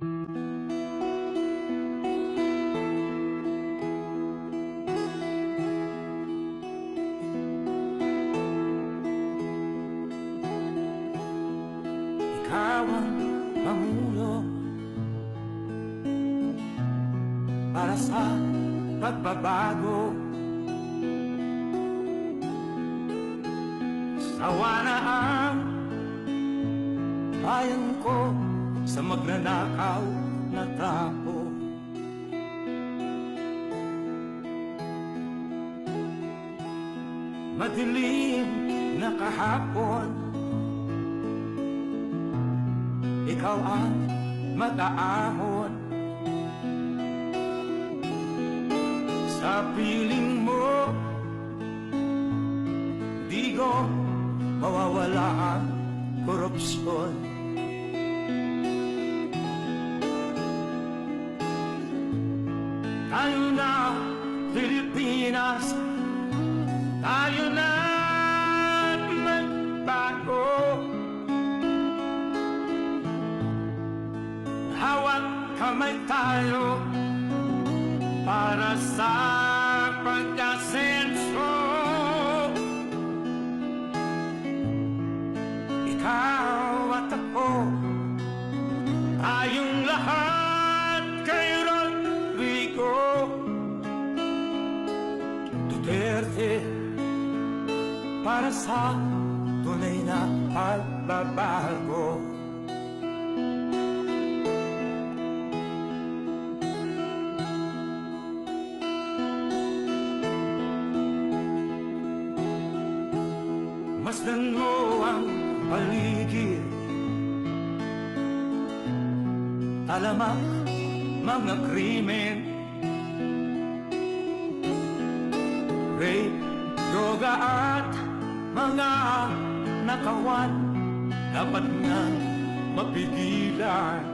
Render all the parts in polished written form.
Ikaw ang Pangulo para sa pagbabago. Sawa na ang bayan ko sa magnanakaw na tao. Madilim na kahapon, ikaw ang mag-aahon. Sa piling mo, di ko mawawala ang korupsyon. Tayo na, Pilipinas, tayo na magbago. Hawak kamay tayo para sa pag-asenso. Ikaw at ako, tayong lahat kay Rodrigo Duterte para sa tunay na pagbabago. Masdan mo ang paligid, talamak mga krimen, rape, droga at mga nakawan, dapat na mapigilan.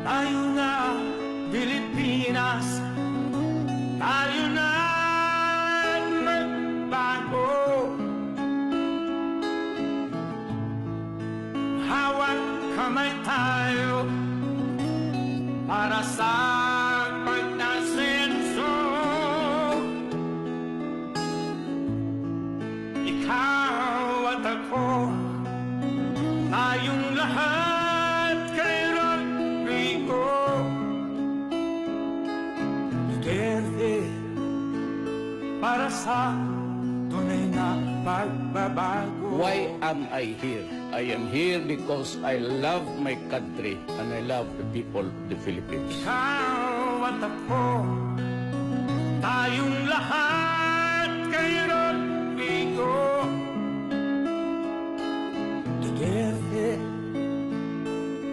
Tayo na, Pilipinas, tayo na magbago. Hawak kamay tayo para sa pag-asenso. Ikaw at ako, tayong lahat kay Rodrigo Duterte para sa tunay na pagbabago. Why am I here? I am here because I love my country and I love the people of the Philippines. Ikaw at ako, tayong lahat kay Rodrigo Duterte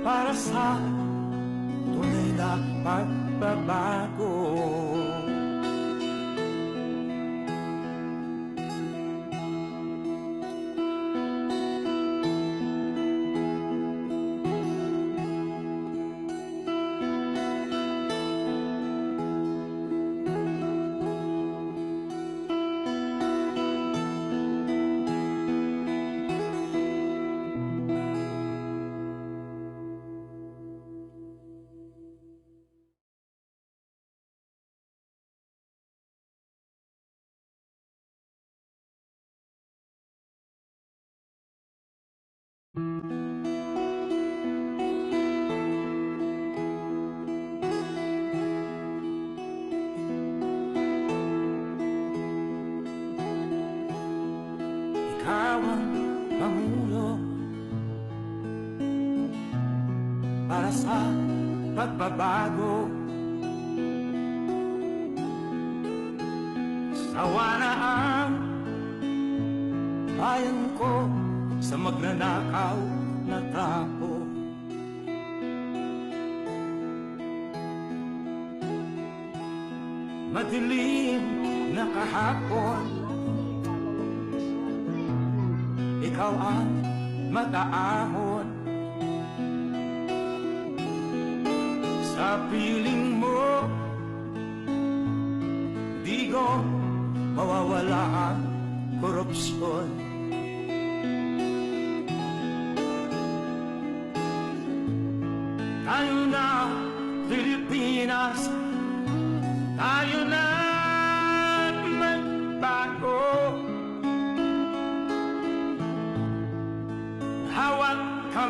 para sa tunay na pagbabago. Ikaw ang Pangulo para sa pagbabago. Sawa na ang bayan ko sa magnanakaw na tao. Madilim na kahapon, ikaw ang mag-aahon. Sa piling mo, di ko mawawala ang korupsyon.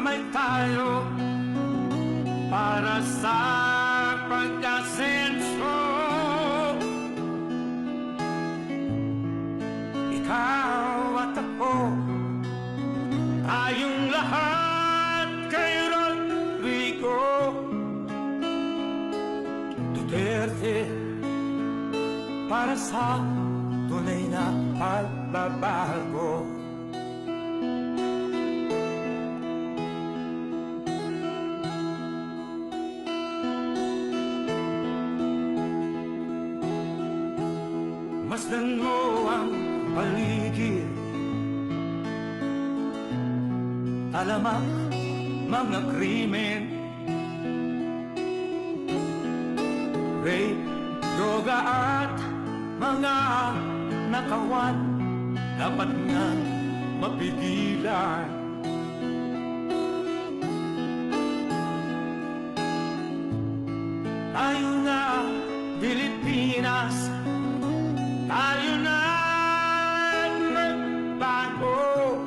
Kamay tayo para sa pag-asenso. Ikaw at ako, tayong lahat kay Rodrigo Duterte para sa tunay na pagbabago. Masdan mo ang paligid, talamak mga krimen, rape, droga at mga nakawan, dapat nga mapigilan. Tayo na, Pilipinas, tayo na magbago.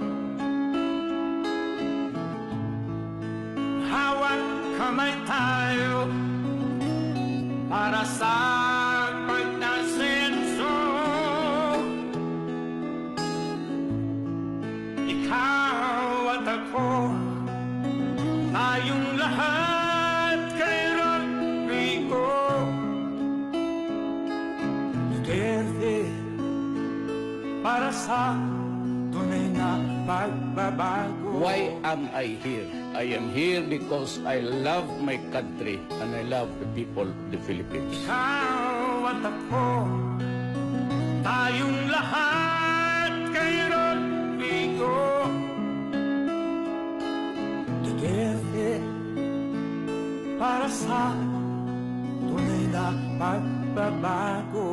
Hawak kamay tayo para sa pag-asenso. Ikaw at ako, tayong lahat kay Rodrigo Duterte para sa tunay na pagbabago. Why am I here? I am here because I love my country and I love the people of the Philippines. Ikaw at ako, tayong lahat kay Rodrigo Duterte para sa tunay na pagbabago.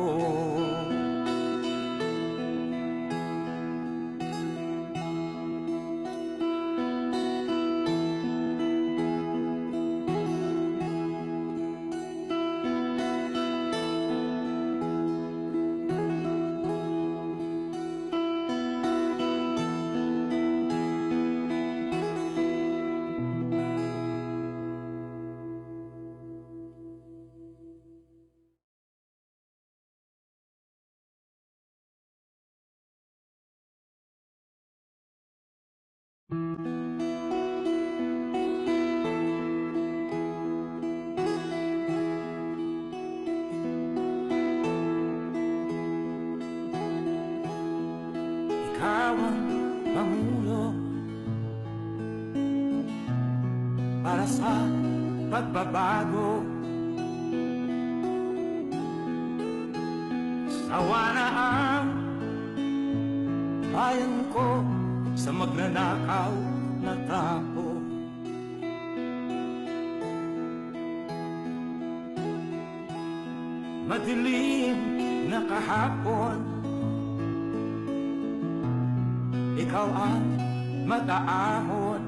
Ikaw ang Pangulo para sa pagbabago. Sawa na ang bayan ko sa magnanakaw na tao. Madilim na kahapon, ikaw ang mag-aahon.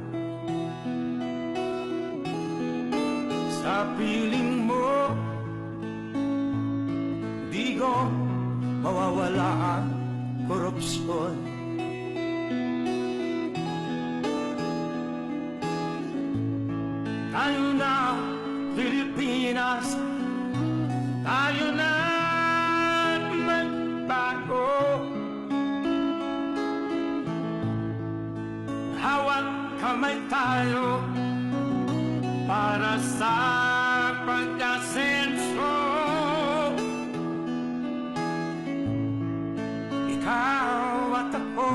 Sa piling mo, Digong, mawawala ang korupsyon. Tayo na, Pilipinas, tayo na magbago. Hawak kamay tayo para sa pag-asenso. Ikaw at ako,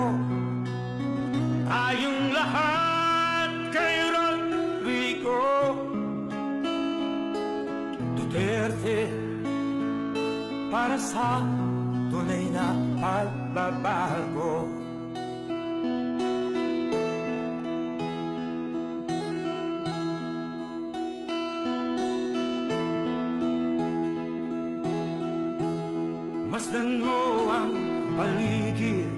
tayong lahat kay Rodrigo Duterte para sa tunay na pagbabago. Masdan mo ang paligid,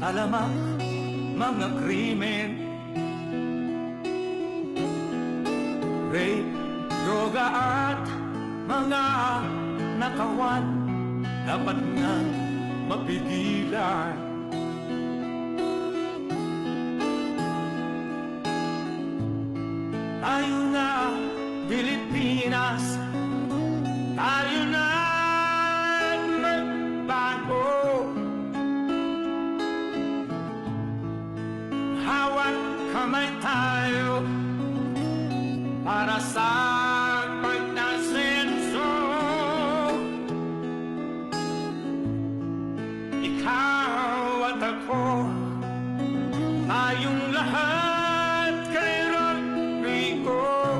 talamak mga krimen, rape, droga at mga nakawan, dapat nga mapigilan. Kamay tayo para sa pag-asenso. Ikaw at ako, tayong lahat kay Rodrigo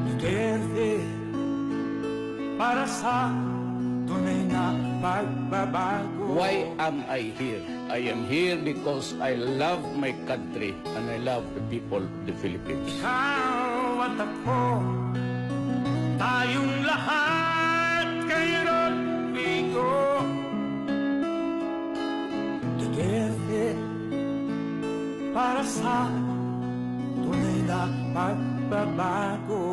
Duterte para sa tunay na pagbabago. Why am I here? I am here because I love my country and I love the people of the Philippines. Ikaw at ako, tayong lahat kay Rodrigo Duterte para sa tunay na pagbabago.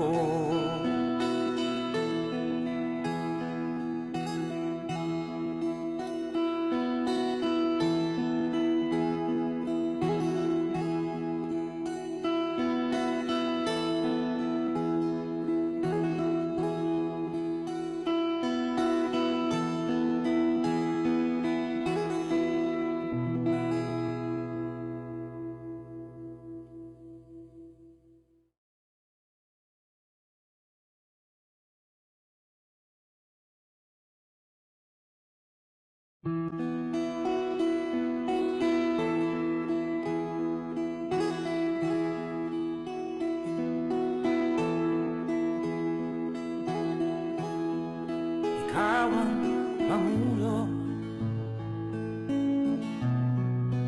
Ikaw ang Pangulo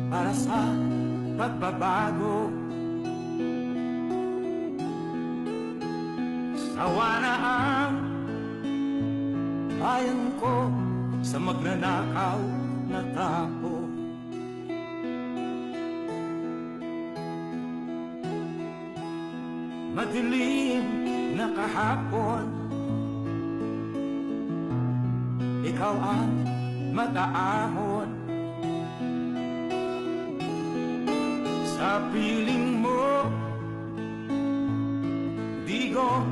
para sa pagbabago. Sawa na ang bayan ko sa magnanakaw na tao. Madilim na kahapon, ikaw ang mag-aahon. Sa piling mo, Digo,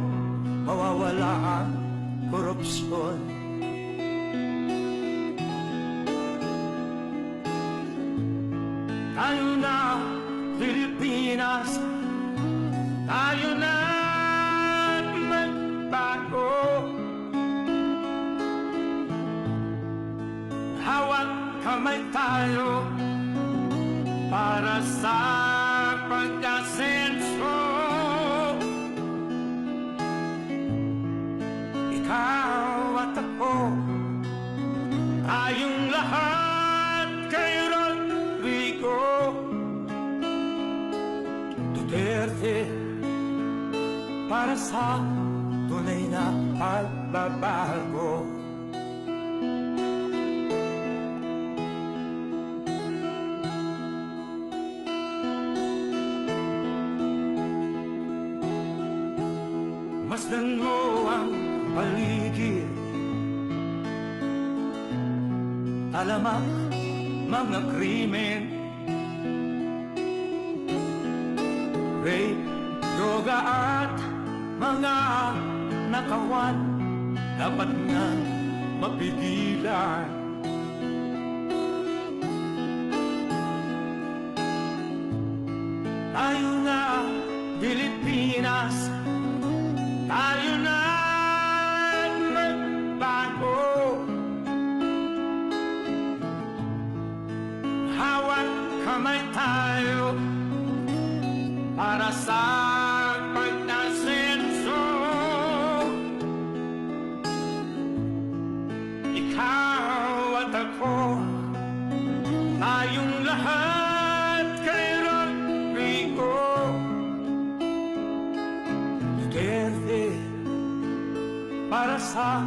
mawawala ang korupsyon. Tayo na, Pilipinas, tayo na magbago. Hawak kamay tayo para sa pag-asenso. Ikaw at ako, tayong lahat kay Rodrigo Duterte para sa tunay na pagbabago. Masdan mo ang paligid, talamak mga krimen, rape, droga at mga nakawan, dapat na mapigilan. Tayo na, Pilipinas, tayo na magbago. Hawak kamay tayo para sa pag-asenso. Ikaw at ako, tayong lahat kay Rodrigo Duterte para sa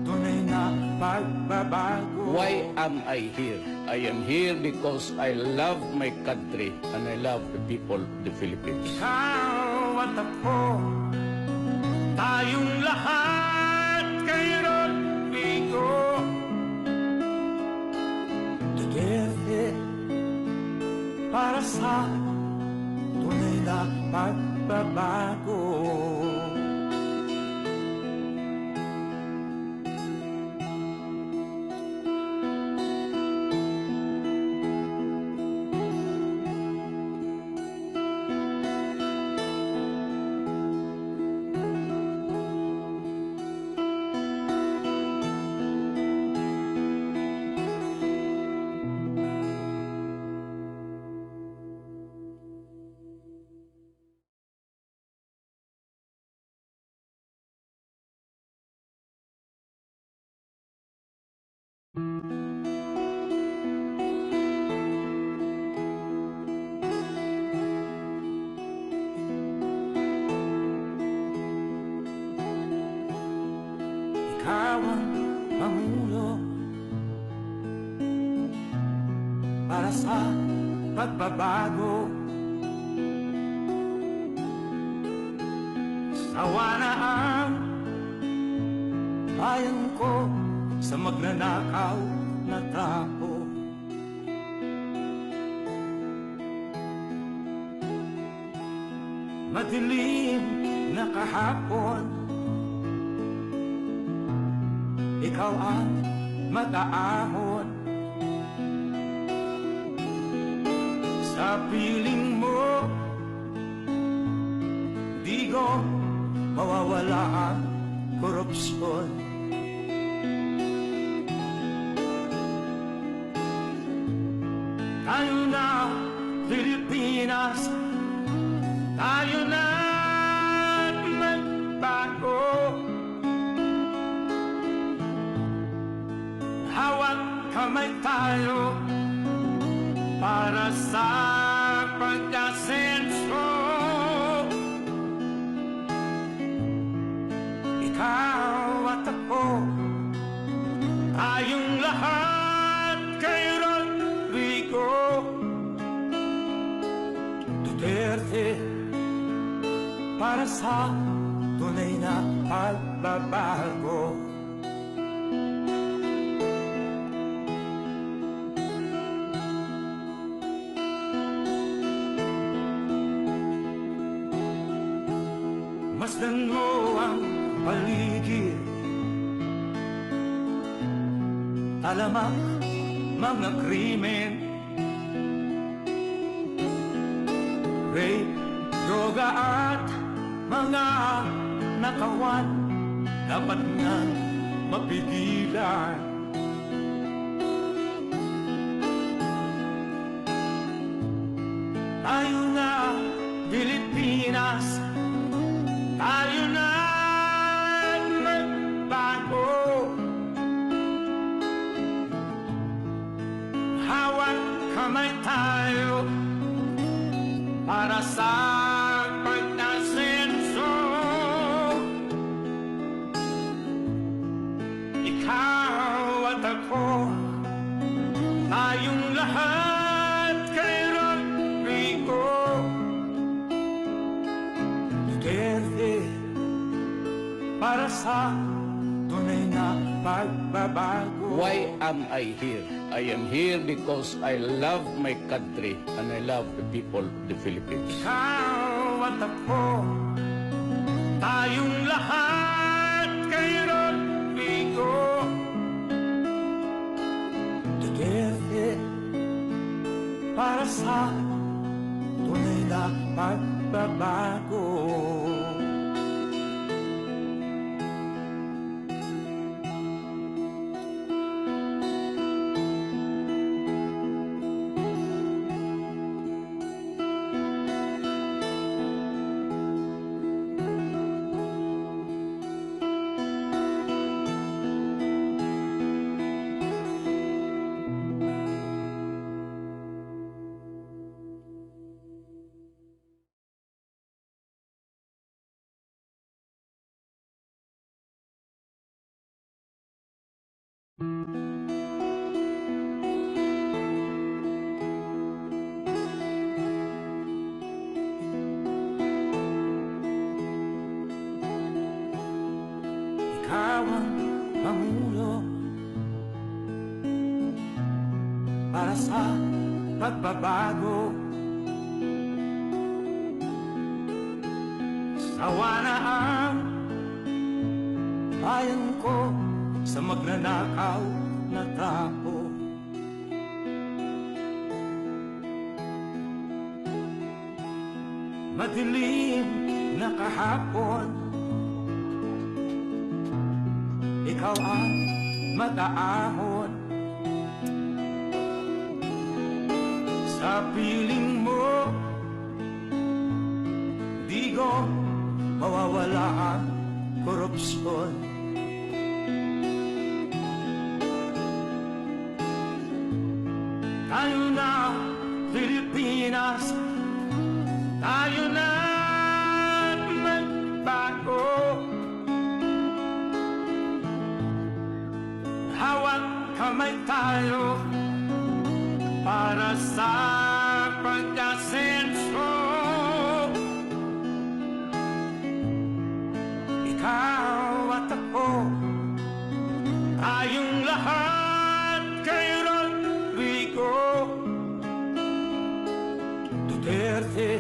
tunay na pagbabago. Why am I here? I am here because I love my country and I love the people of the Philippines. Ikaw at ako, tayong lahat kay Rodrigo Duterte para sa tunay na pagbabago. Ikaw ang Pangulo para sa pagbabago. Sawa na ang bayan ko sa magnanakaw na tao. Madilim na kahapon, ikaw ang mag-aahon. Sa piling mo, Digong, mawawala ang korupsyon. Tayo na, Pilipinas, tayo na magbago. Hawak kamay tayo para sa pag-asenso. Ikaw at ako, tayong lahat kay Rodrigo Duterte para sa tunay na pagbabago. Masdan mo ang paligid, talamak mga krimen, rape, droga at mga nakawan, dapat nga mapigilan. Tayo na, Pilipinas, tayo na magbago. Hawak kamay tayo para sa pag-asenso. Ikaw at ako, tayong lahat kay Rodrigo Duterte para sa tunay na pagbabago. Why am I here? I am here because I love my country and I love the people of the Philippines. Ikaw at ako, tayong lahat kay Rodrigo Duterte para sa tunay na pagbabago. Ikaw ang Pangulo para sa pagbabago. Sawa na ang bayan ko sa magnanakaw na tao. Madilim na kahapon, ikaw ang mag-aahon. Sa piling mo, Digong, mawawala ang korupsyon. Pilipinas, tayo na magbago. Hawak kamay tayo para sa pag-asenso. Ikaw at ako, tayong lahat kay Rodrigo Duterte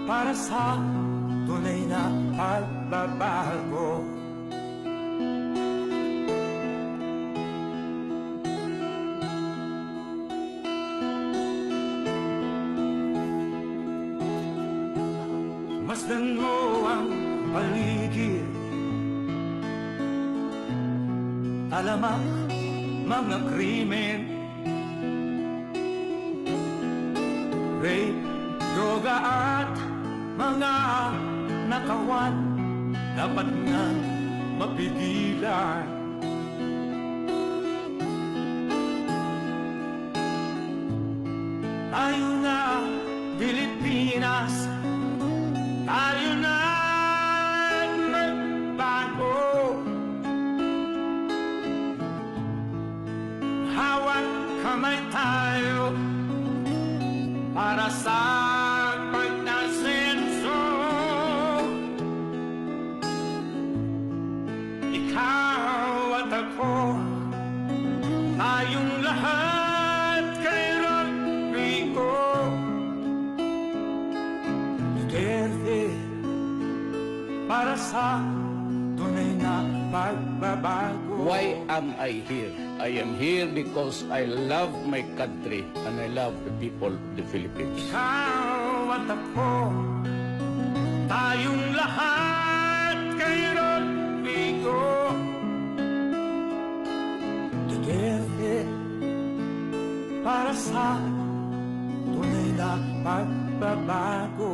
para sa tunay na pagbabago. Masdan mo ang paligid, talamak mga krimen, rape, droga at mga nakawan, dapat nga mapigilan. Tayo na, Pilipinas, tayo na magbago. Hawak kamay tayo para sa pag-asenso. Ikaw at ako, tayong lahat kay Rodrigo Duterte para sa tunay na pagbabago. Why am I here? I am here because I love my country and I love the people of the Philippines. Ikaw at ako, tayong lahat kay Rodrigo Duterte para sa tunay na pagbabago.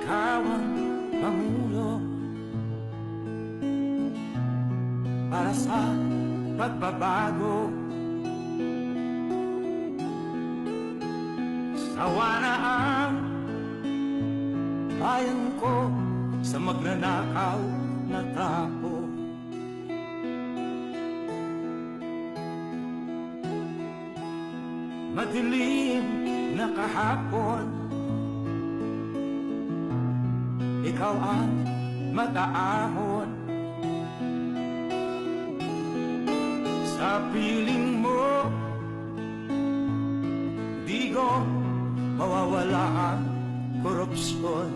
Ikaw ang Pangulo para sa pagbabago. Sawa na ang bayan ko sa magnanakaw na tao. Madilim na kahapon, ikaw ang mag-aahon. Sa piling mo, Digo, mawawala ang korupsyon.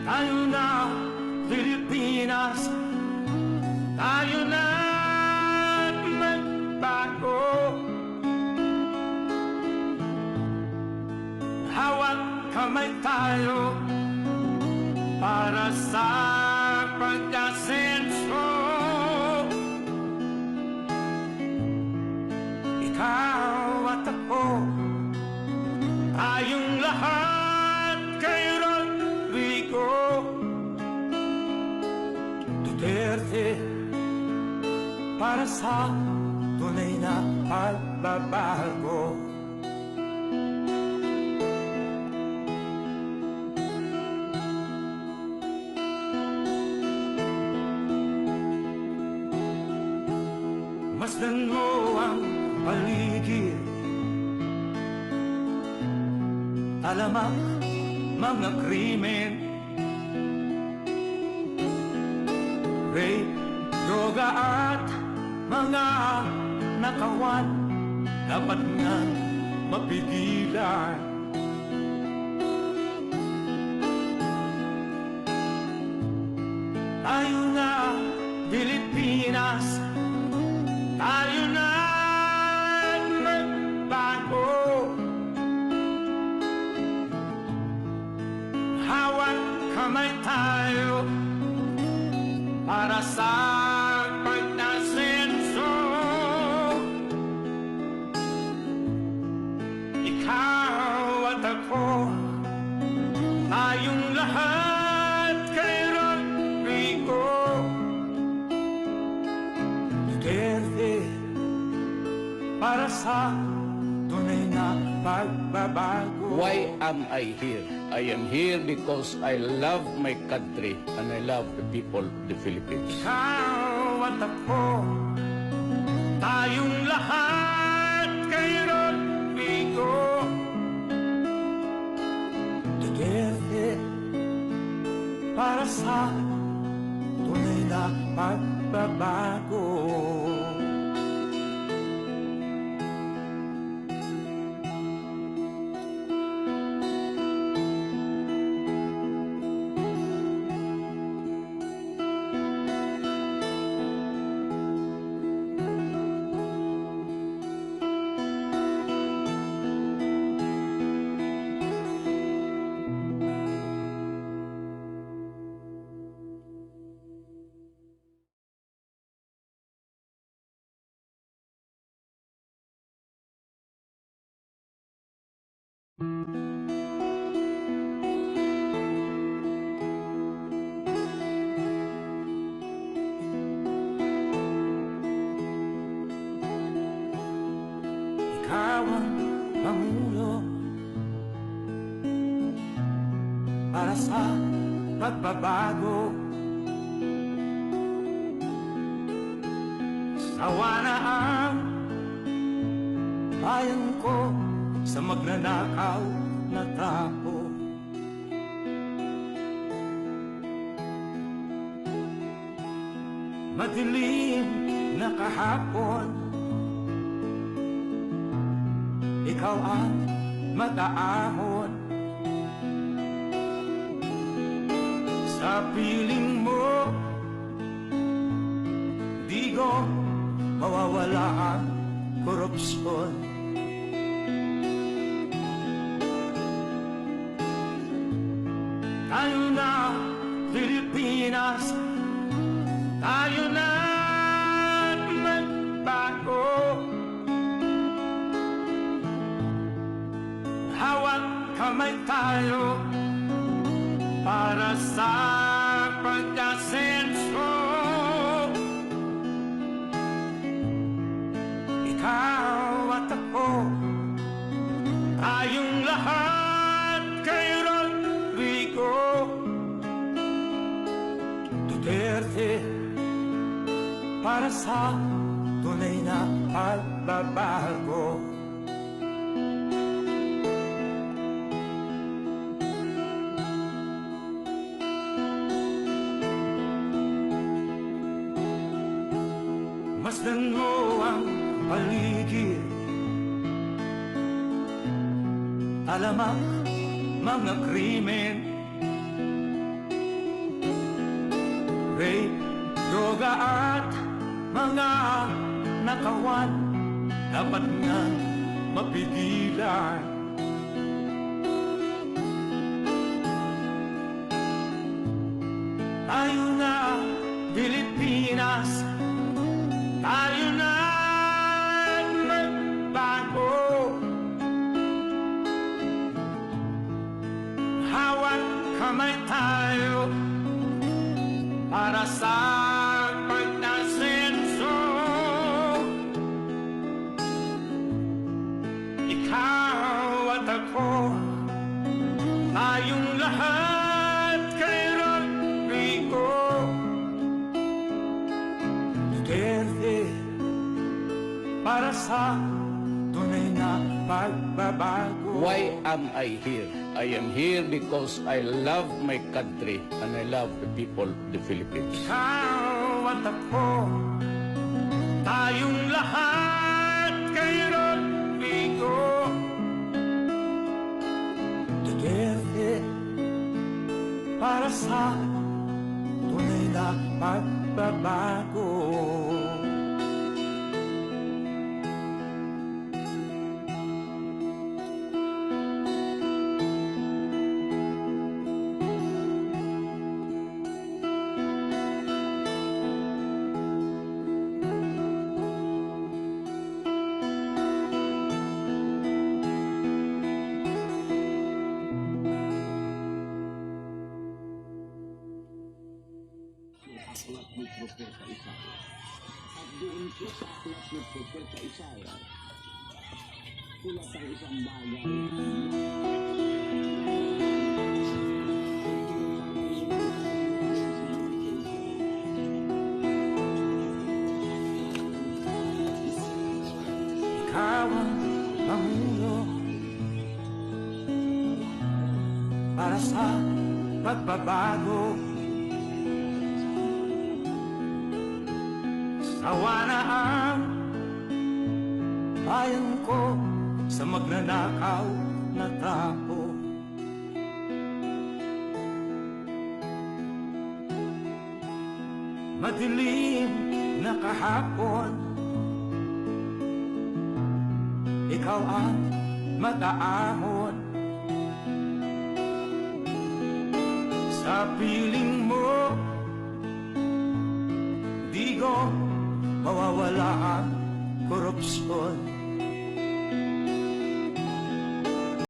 Tayo na, Pilipinas, tayo na magbago. Hawak kamay tayo para sa pag-asenso. Ikaw at ako, tayong lahat kay Rodrigo Duterte para sa tunay na pagbabago. Masdan mo ang paligid, talamak mga krimen, rape, Droga at mga nakawan, dapat nga mapigilan. Tayo na, Pilipinas, tayo na magbago. Hawak kamay tayo para sa pag-asenso. Ikaw at ako, tayong lahat kay Rodrigo Duterte para sa tunay na pagbabago. Why am I here? I am here because I love my country and I love the people of the Philippines. Ikaw at ako, tayong lahat kay Rodrigo Duterte para sa tunay na pagbabago. Ikaw ang Pangulo para sa pagbabago. Sawa na ang bayan ko sa magnanakaw na tao. Madilim na kahapon, ikaw ang mag-aahon. Sa piling mo, Digo, mawawala ang korupsyon. Tayo na, Pilipinas, tayo na magbago. Hawak kamay tayo para sa pag-asenso. Ikaw at ako, tayong lahat kay Rodrigo Duterte para sa tunay na pagbabago. Masdan mo ang paligid, talamak mga krimen, rape, droga at mga nakawan, dapat nga mapigilan. Tayo na, Pilipinas, tayo na magbago. Hawak kamay tayo para sa pag-asenso. Ikaw at ako, tayong lahat kay Rodrigo Duterte para sa tunay na pagbabago. Why am I here? I am here because I love my country and I love the people of the Philippines. Ikaw at ako, Tayong lahat kay Rodrigo Duterte para sa tunay na pagbabago. Aklat ni Propeta Isaiah. At doon po sa aklat ni Propeta Isaiah, sulat ang isang bagay. Ikaw ang Pangulo para sa pagbabago. Sawa na ang bayan ko sa magnanakaw na tao. Madilim na kahapon, ikaw ang mag-aahon. Sa piling mo, Digong, mawawala ang korupsyon.